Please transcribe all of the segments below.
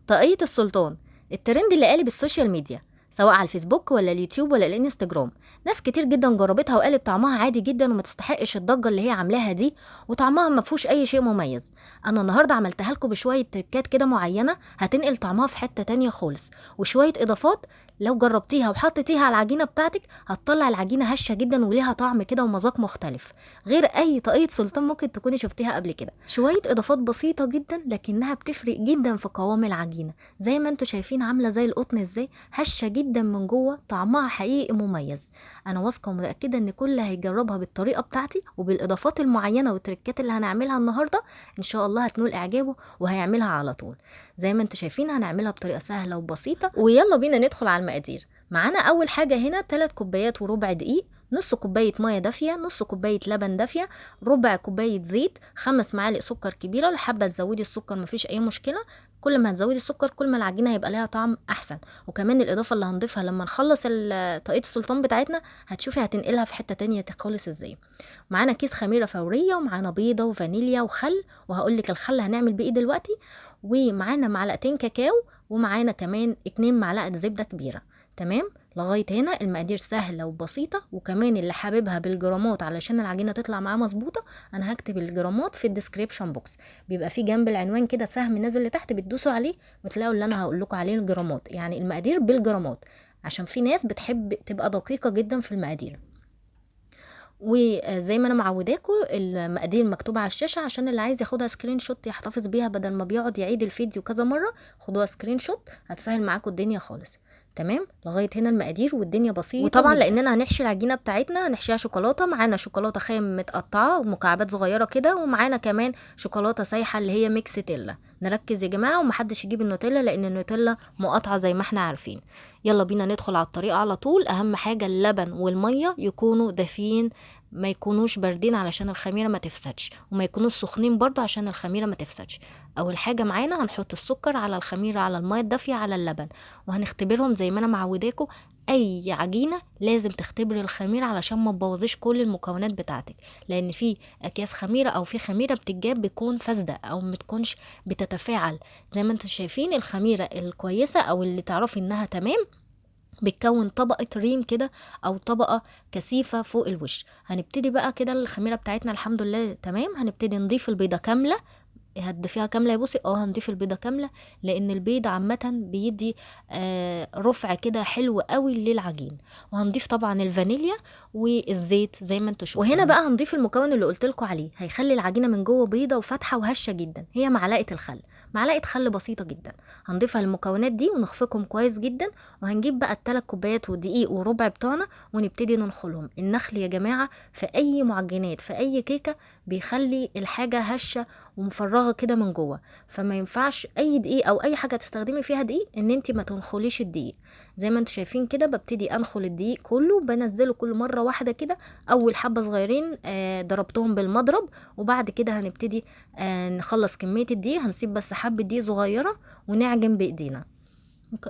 طاقية السلطان، الترند اللي قالب ال social media سواء على الفيسبوك ولا اليوتيوب ولا الانستجرام. ناس كتير جدا جربتها وقالت طعمها عادي جدا وما تستحقش الضجة اللي هي عاملاها دي، وطعمها ما فيهوش اي شيء مميز. انا النهارده عملتها لكم بشوية تريكات كده معينة هتنقل طعمها في حتة تانية خالص، وشوية اضافات لو جربتيها وحطيتيها على العجينة بتاعتك هتطلع العجينة هشه جدا وليها طعم كده ومذاق مختلف غير اي طاقية سلطان ممكن تكوني شفتيها قبل كده. شوية اضافات بسيطة جدا لكنها بتفرق جدا في قوام العجينة، زي ما انتم شايفين عامله زي القطن ازاي، هشه جدا من جوه، طعمها حقيقي مميز. انا واثقة ومتاكده ان كل هيجربها بالطريقة بتاعتي وبالاضافات المعينة والتريكات اللي هنعملها النهارده ان شاء الله هتنول اعجابه وهيعملها على طول. زي ما انتم شايفين هنعملها بطريقة سهلة وبسيطة، ويلا بينا ندخل على المقادير. معانا اول حاجة هنا 3 كوبايات وربع دقيق، نص كوباية مية دافيه، نص كوباية لبن دافيه، ربع كوباية زيت، 5 معالق سكر كبيرة. لو حابة تزودي السكر مفيش اي مشكلة، كل ما هتزودي السكر كل ما العجينة هيبقى لها طعم احسن. وكمان الاضافة اللي هنضيفها لما نخلص طاقية السلطان بتاعتنا هتشوفي هتنقلها في حتة تانية خالص ازاي. معانا كيس خميره فورية، ومعانا بيضة وفانيليا وخل، وهقول لك الخل هنعمل بيه ايه دلوقتي، ومعانا معلقتين كاكاو، ومعانا كمان 2 معلقه زبدة كبيرة. تمام، لغاية هنا المقادير سهلة وبسيطة، وكمان اللي حاببها بالجرامات علشان العجينة تطلع معاه مظبوطة انا هكتب الجرامات في ال description box، بيبقى في جنب العنوان كده سهم نازل لتحت بتدوسوا عليه وتلاقوا اللي انا هقول لكم عليه الجرامات، يعني المقادير بالجرامات عشان في ناس بتحب تبقى دقيقة جدا في المقادير. وزي ما انا معوداكم المقادير مكتوبة على الشاشة عشان اللي عايز ياخدها screenshot يحتفظ بيها بدل ما بيقعد يعيد الفيديو كذا مرة، خدوها screenshot هتسهل معاكم الدنيا خالص. تمام، لغاية هنا المقادير والدنيا بسيطة. وطبعا لاننا هنحشي العجينة بتاعتنا هنحشيها شوكولاتة، معانا شوكولاتة خام متقطعه ومكعبات صغيرة كده، ومعانا كمان شوكولاتة سايحه اللي هي mix تيلا. نركز يا جماعة ومحدش يجيب النوتيلا لان النوتيلا مقاطعه زي ما احنا عارفين. يلا بينا ندخل على الطريقة على طول. اهم حاجة اللبن والمية يكونوا دافيين، ما يكونوش باردين علشان الخميره ما تفسدش، وما يكونوش سخنين برضو عشان الخميره ما تفسدش. اول حاجة معانا هنحط السكر على الخميره على المية الدافيه على اللبن، وهنختبرهم زي ما انا معوداكم. اي عجينه لازم تختبري الخميره علشان ما تبوظيش كل المكونات بتاعتك، لان في اكياس خميره او في خميره بتتجاب بتكون فاسدة او ما تكونش بتتفاعل. زي ما انتم شايفين الخميره الكويسة او اللي تعرفي انها تمام بتكون طبقة ريم كده او طبقة كثيفة فوق الوش. هنبتدي بقى كده الخميرة بتاعتنا الحمد لله تمام. هنبتدي نضيف البيضة كاملة، هتضيفيها كاملة يا بوسي؟ هنضيف البيضة كاملة لان البيض عامة بيدي رفع كده حلو قوي للعجين. وهنضيف طبعا الفانيليا والزيت زي ما انتوا شفتوا. وهنا بقى هنضيف المكون اللي قلت لكم عليه هيخلي العجينة من جوه بيضة وفاتحة وهشة جدا، هي معلقة الخل، معلقة خل بسيطة جدا. هنضيفها المكونات دي ونخفقهم كويس جدا. وهنجيب بقى ال3 كوبايات ودقيق وربع بتوعنا ونبتدي ننخلهم. النخل يا جماعة في اي معجنات في اي كيكة بيخلي الحاجة هشة ومفرغة كده من جوه، فما ينفعش اي دقيق او اي حاجة تستخدمي فيها دقيق ان انت ما تنخليش الدقيق. زي ما انتوا شايفين كده ببتدي انخل الدقيق كله، بنزله كل مرة واحدة كده. اول حبه صغيرين ضربتهم بالمضرب، وبعد كده هنبتدي نخلص كمية الدقيق. هنسيب بس حبه دقيق صغيرة ونعجن بايدينا.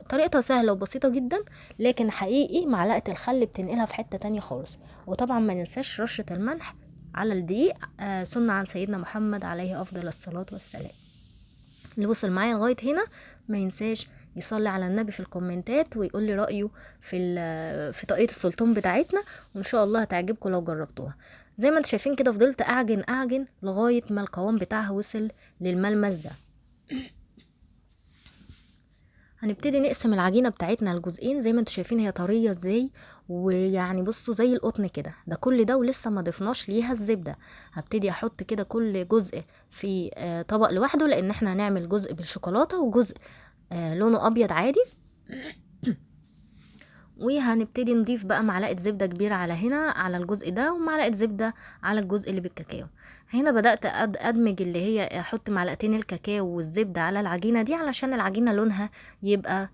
طريقتها سهلة وبسيطة جدا، لكن حقيقي معلقه الخل بتنقلها في حتة تانية خالص. وطبعا ما ننساش رشه الملح على الدقيق، سنة عن سيدنا محمد عليه أفضل الصلاة والسلام. اللي وصل معايا لغاية هنا ما ينساش يصلي على النبي في الكومنتات ويقول لي رأيه في طاقية السلطان بتاعتنا، وإن شاء الله هتعجبكم لو جربتوها. زي ما انتم شايفين كده فضلت أعجن أعجن لغاية ما القوام بتاعها وصل للملمس ده. هنبتدي نقسم العجينة بتاعتنا لجزئين. زي ما انتم شايفين هي طرية ازاي، ويعني بصوا زي القطن كده. ده كل ده ولسه ما ضفناش ليها الزبدة. هبتدي احط كده كل جزء في طبق لوحده، لان احنا هنعمل جزء بالشوكولاتة وجزء لونه ابيض عادي. وهنبتدي نضيف بقى معلقة زبدة كبيرة على هنا على الجزء ده، ومعلقة زبدة على الجزء اللي بالكاكاو. هنا بدأت أدمج اللي هي أحط معلقتين الكاكاو والزبدة على العجينة دي علشان العجينة لونها يبقى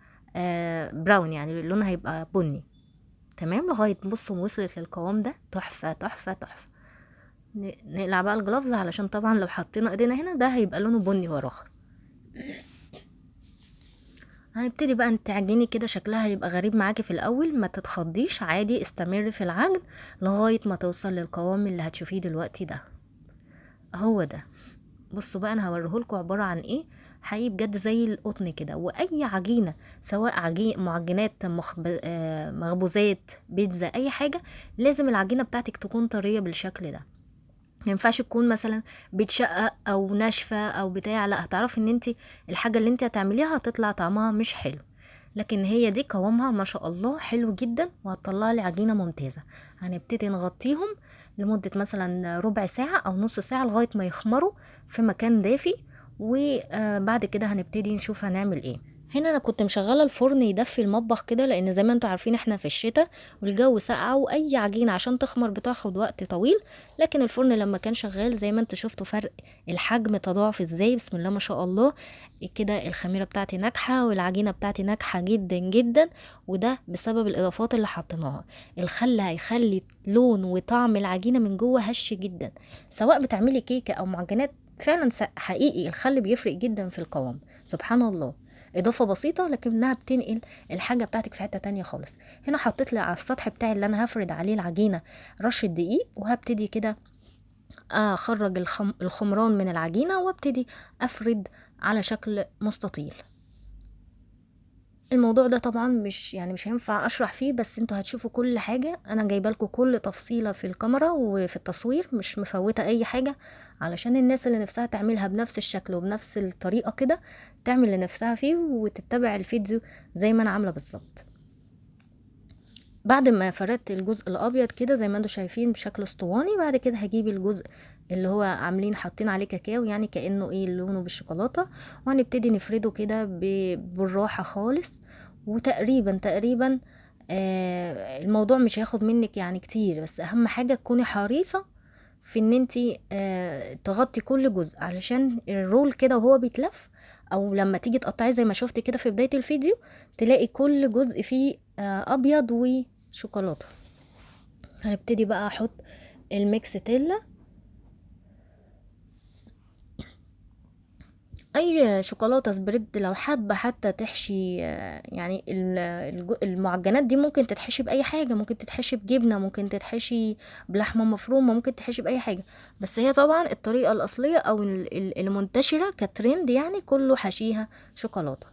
براون، يعني لونها يبقى بني. تمام، لغاية بصوا وصلت للقوام ده تحفة تحفة تحفة. نقلع بقى الجلافز علشان طبعا لو حطينا ايدينا هنا ده هيبقى لونه بني وراها. هنبتدي بقى تعجني كده، شكلها هيبقى غريب معاكي في الاول، ما تتخضيش عادي، استمر في العجن لغاية ما توصل للقوام اللي هتشوفيه دلوقتي ده. هو ده. بصوا بقى انا هوريهولكوا عبارة عن ايه. حقيقي بجد زي القطن كده. واي عجينه سواء عجين معجنات مخبوزات، بيتزا، اي حاجة، لازم العجينة بتاعتك تكون طرية بالشكل ده. ما ينفعش تكون مثلا بتشقق او ناشفة او بتاع، لا هتعرفي ان انت الحاجة اللي انت هتعمليها هتطلع طعمها مش حلو. لكن هي دي قوامها ما شاء الله حلو جدا، وهتطلع لي عجينه ممتازة. هنبتدي نغطيهم لمدة مثلا ربع ساعة او نص ساعة لغاية ما يخمروا في مكان دافي، وبعد كده هنبتدي نشوف هنعمل ايه. هنا انا كنت مشغله الفرن يدفي المطبخ كده، لان زي ما انتم عارفين احنا في الشتاء والجو ساقع، واي عجينه عشان تخمر بتاخد وقت طويل. لكن الفرن لما كان شغال زي ما انتم شفتوا فرق الحجم تضاعف ازاي، بسم الله ما شاء الله كده. الخميره بتاعتي ناجحة والعجينه بتاعتي ناجحة جدا جدا، وده بسبب الاضافات اللي حطيناها. الخل هيخلي لون وطعم العجينة من جوه هش جدا، سواء بتعملي كيكة او معجنات. فعلا حقيقي الخل بيفرق جدا في القوام، سبحان الله. اضافه بسيطة لكنها بتنقل الحاجة بتاعتك في حتة تانية خالص. هنا حطيت لي على السطح بتاعي اللي انا هفرد عليه العجينة رشه دقيق، وهبتدي كده اخرج الخمران من العجينة، وابتدي افرد على شكل مستطيل. الموضوع ده طبعا مش هينفع اشرح فيه، بس انتوا هتشوفوا كل حاجة، انا جايبه لكم كل تفصيله في الكاميرا وفي التصوير، مش مفوته اي حاجة، علشان الناس اللي نفسها تعملها بنفس الشكل وبنفس الطريقة كده تعمل لنفسها فيه وتتبع الفيديو زي ما انا عامله بالظبط. بعد ما فردت الجزء الابيض كده زي ما انتوا شايفين بشكل اسطواني، بعد كده هجيب الجزء اللي هو حاطين عليه كاكاو، يعني كانه ايه لونه بالشوكولاته، وهنبتدي نفرده كده بالراحة خالص. وتقريبا الموضوع مش هياخد منك يعني كتير، بس اهم حاجة تكوني حريصة في ان انتي تغطي كل جزء، علشان الرول كده وهو بيتلف او لما تيجي تقطعيه زي ما شفت كده في بداية الفيديو تلاقي كل جزء فيه ابيض وشوكولاته. هنبتدي بقى احط الميكس تيلا، اي شوكولاتة spread لو حابة حتى تحشي، يعني المعجنات دي ممكن تتحشي باي حاجة، ممكن تتحشي بجبنه، ممكن تتحشي بلحمه مفرومه، ممكن تتحشي باي حاجة، بس هي طبعا الطريقة الاصلية او المنتشرة كترند يعني كله حشيها شوكولاتة.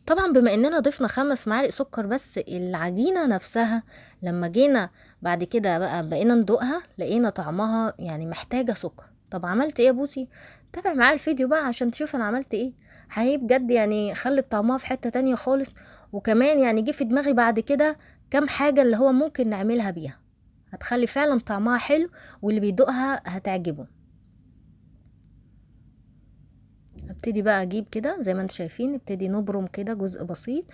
طبعا بما اننا ضفنا 5 معالق سكر بس، العجينة نفسها لما جينا بعد كده بقى بقينا ندوقها لقينا طعمها يعني محتاجه سكر. طب عملت ايه يا بوسي؟ تابع معايا الفيديو بقى عشان تشوف انا عملت ايه. حقيقي بجد يعني خلت طعمها في حتة تانية خالص، وكمان يعني جه في دماغي بعد كده كام حاجة اللي هو ممكن نعملها بيها هتخلي فعلا طعمها حلو واللي بيدوقها هتعجبه. ابتدي بقى اجيب كده زي ما انتم شايفين، نبتدي نبرم كده جزء بسيط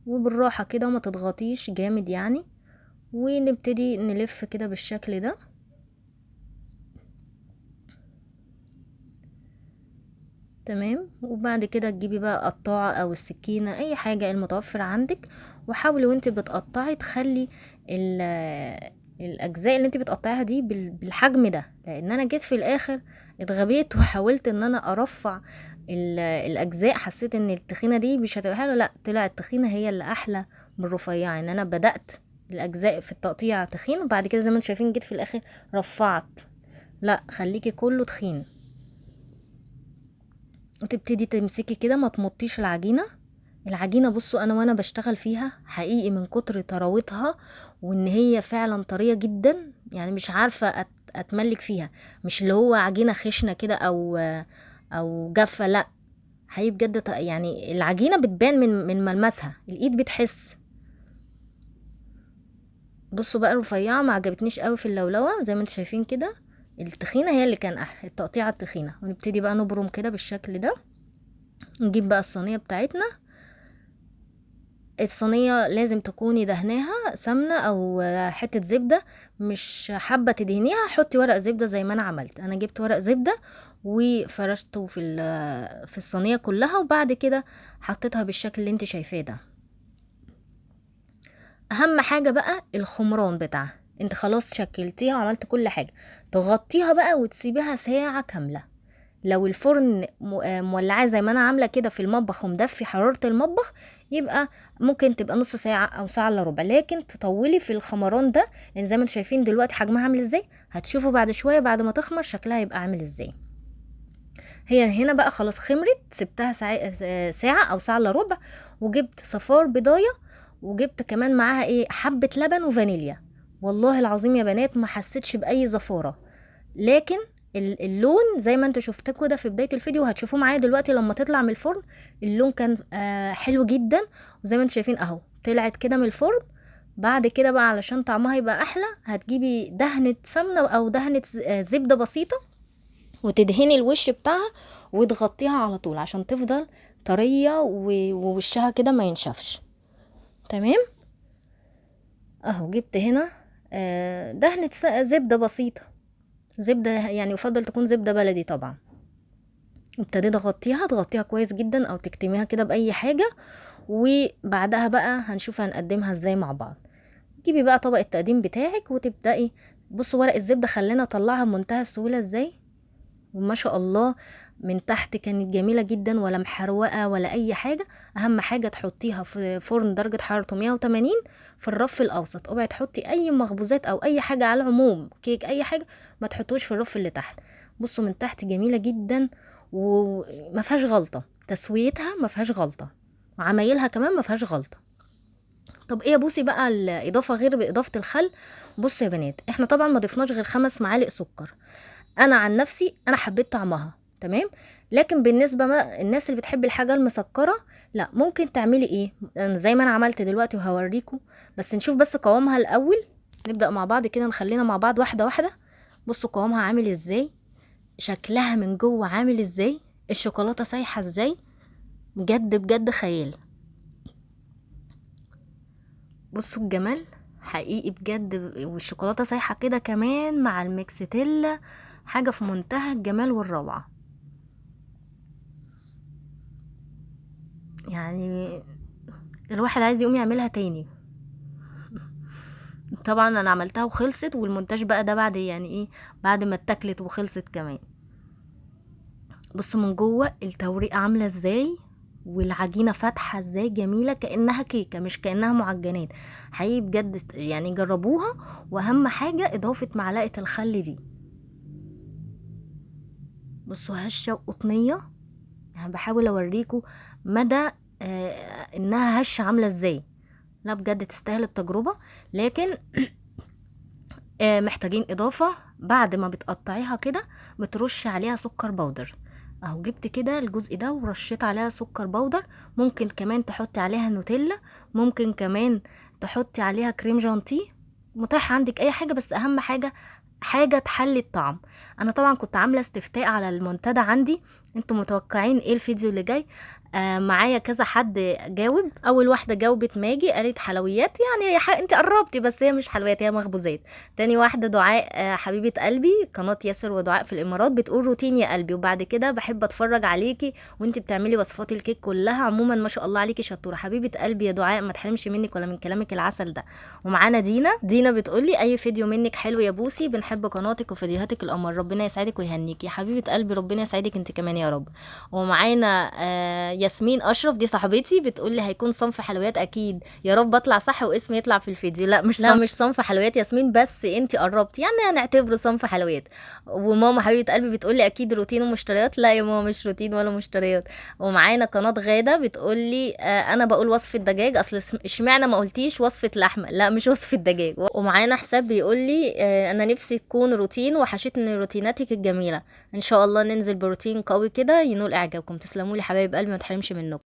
وبالراحة كده وما تضغطيش جامد يعني، ونبتدي نلف كده بالشكل ده. تمام. وبعد كده تجيبي بقى قطاعة او السكينة اي حاجة المتوفر عندك، وحاولي وانت بتقطعي تخلي الاجزاء اللي انت بتقطعيها دي بالحجم ده، لان انا جيت في الاخر اتغبيت وحاولت ان انا ارفع الاجزاء، حسيت ان التخينة دي مش هتبقى حلوة، لا طلع التخينة هي اللي احلى من الرفيعة. ان انا بدأت الاجزاء في التقطيع تخين، وبعد كده زي ما انتم شايفين جيت في الاخر رفعت، لا خليكي كله تخين. وتبتدي تمسكي كده، ما تمطيش العجينة. العجينة بصوا انا وانا بشتغل فيها حقيقي من كتر طراوتها وان هي فعلا طرية جدا، يعني مش عارفة اتملك فيها، مش اللي هو عجينة خشنة كده او جافة، لا حقيقي بجد يعني العجينة بتبان من ملمسها، الايد بتحس. بصوا بقى الرفيعة ما عجبتنيش قوي في اللولوة زي ما انتم شايفين كده، التخينة هي اللي كان احلى، التقطيعة التخينة. ونبتدي بقى نبرم كده بالشكل ده. نجيب بقى الصينية بتاعتنا. الصينية لازم تكوني دهناها سمنة او حتة زبدة، مش حابة تدهنيها حطي ورق زبدة زي ما انا عملت. انا جبت ورق زبدة وفرشته في الصينية كلها، وبعد كده حطيتها بالشكل اللي انت شايفاه ده. اهم حاجة بقى الخمران بتاعها، انت خلاص شكلتيها وعملت كل حاجة، تغطيها بقى وتسيبيها ساعة كاملة. لو الفرن مولعاه زي ما انا عاملة كده في المطبخ ومدفي حرارة المطبخ، يبقى ممكن تبقى نص ساعة او ساعة الا ربع، لكن تطولي في الخمران ده، لان زي ما انتم شايفين دلوقتي حجمها عامل ازاي، هتشوفوا بعد شوية بعد ما تخمر شكلها يبقى عامل ازاي. هي هنا بقى خلاص خمرت، سبتها ساعة او ساعة الا ربع، وجبت صفار بيضايه، وجبت كمان معاها ايه، حبه لبن وفانيليا. والله العظيم يا بنات ما حسيتش باي زفاره، لكن اللون زي ما انتوا شفتوه كده في بداية الفيديو، وهتشوفوه معايا دلوقتي لما تطلع من الفرن، اللون كان حلو جدا. وزي ما انتوا شايفين اهو طلعت كده من الفرن. بعد كده بقى علشان طعمها يبقى احلى، هتجيبي دهنه سمنه او دهنه زبدة بسيطة، وتدهني الوش بتاعها وتغطيها على طول عشان تفضل طرية ووشها كده ما ينشفش. تمام اهو جبت هنا دهنه زبدة بسيطة، زبدة يعني يفضل تكون زبدة بلدي طبعا. وابتديت اغطيها، تغطيها كويس جدا او تكتميها كده باي حاجة. وبعدها بقى هنشوف هنقدمها ازاي مع بعض. جيبي بقى طبق التقديم بتاعك وتبدأي. بصوا ورق الزبدة خلينا اطلعها بمنتهى السهولة ازاي، وما شاء الله من تحت كانت جميلة جدا، ولا محروقة ولا اي حاجة. اهم حاجة تحطيها في فرن درجة حرارته 180 في الرف الاوسط. اوعي تحطي اي مخبوزات او اي حاجة على العموم، كيك اي حاجة ما تحطوش في الرف اللي تحت. بصوا من تحت جميلة جدا وما فيهاش غلطة، تسويتها ما فيهاش غلطة، وعمايلها كمان ما فيهاش غلطة. طب ايه يا بوسي بقى الاضافة غير باضافة الخل؟ بصوا يا بنات، احنا طبعا ما ضفناش غير 5 معالق سكر. انا عن نفسي انا حبيت طعمها تمام، لكن بالنسبة ما الناس اللي بتحب الحاجة المسكره، لا ممكن تعملي ايه زي ما انا عملت دلوقتي وهوريكم، بس نشوف بس قوامها الاول. نبدا مع بعض كده، نخلينا مع بعض واحدة واحدة. بصوا قوامها عامل ازاي، شكلها من جوه عامل ازاي، الشوكولاتة سايحه ازاي، بجد بجد خيال. بصوا الجمال حقيقي بجد، والشوكولاته سايحه كده كمان مع الميكستيلا، حاجة في منتهى الجمال والروعه. يعني الواحد عايز يقوم يعملها تاني. طبعا انا عملتها وخلصت، والمونتاج بقى ده بعد يعني ايه، بعد ما اتاكلت وخلصت كمان. بصوا من جوه التوريقه عامله ازاي، والعجينه فاتحة ازاي، جميلة كانها كيكة مش كانها معجنات. حقيقي بجد يعني جربوها. واهم حاجة اضافه معلقه الخل دي. بصوا هشه وقطنيه، يعني بحاول اوريكم مدى انها هشه عامله ازاي. لا بجد تستاهل التجربة، لكن محتاجين اضافه. بعد ما بتقطعيها كده بترش عليها سكر بودر. اهو جبت كده الجزء ده ورشيت عليها سكر بودر. ممكن كمان تحطي عليها نوتيلا، ممكن كمان تحطي عليها كريم جانتيه، متاح عندك اي حاجة، بس اهم حاجة حاجة تحلي الطعم. انا طبعا كنت عامله استفتاء على المنتدى عندي، انتم متوقعين ايه الفيديو اللي جاي؟ معايا كذا حد جاوب. اول واحدة جاوبت ماجي، قالت حلويات، يعني انت قربتي بس هي مش حلويات هي مخبوزات. تاني واحدة دعاء، حبيبه قلبي، قناة ياسر ودعاء في الامارات، بتقول روتين يا قلبي. وبعد كده بحب اتفرج عليكي وانت بتعملي وصفات الكيك كلها، عموما ما شاء الله عليكي شطوره. حبيبه قلبي يا دعاء، ما تحرمش منك ولا من كلامك العسل ده. ومعانا دينا بتقولي اي فيديو منك حلو يا بوسي، بنحب قناتك وفيديوهاتك القمر، ربنا يسعدك ويهنيكي. يا حبيبه قلبي ربنا يسعدك انت كمان يا رب. ومعانا ياسمين اشرف، دي صاحبتي، بتقول لي هيكون صنف حلويات اكيد، يا رب اطلع صح واسمي يطلع في الفيديو. لا مش لا مش صنف حلويات ياسمين، بس انت قربتي، يعني هنعتبره صنف حلويات. وماما حبيبه قلبي بتقول لي اكيد روتين ومشتريات. لا يا ماما مش روتين ولا مشتريات. ومعانا قناة غاده بتقول لي انا بقول وصفه دجاج، اصل اشمعنى ما قلتيش وصفه لحمه؟ لا مش وصفه دجاج. ومعانا حساب بيقول لي انا نفسي تكون روتين، وحشتني روتيناتك الجميلة، ان شاء الله ننزل بروتين قوي كده ينول اعجابكم. تسلموا لي حبايب قلبي، ما تحرمش منكم.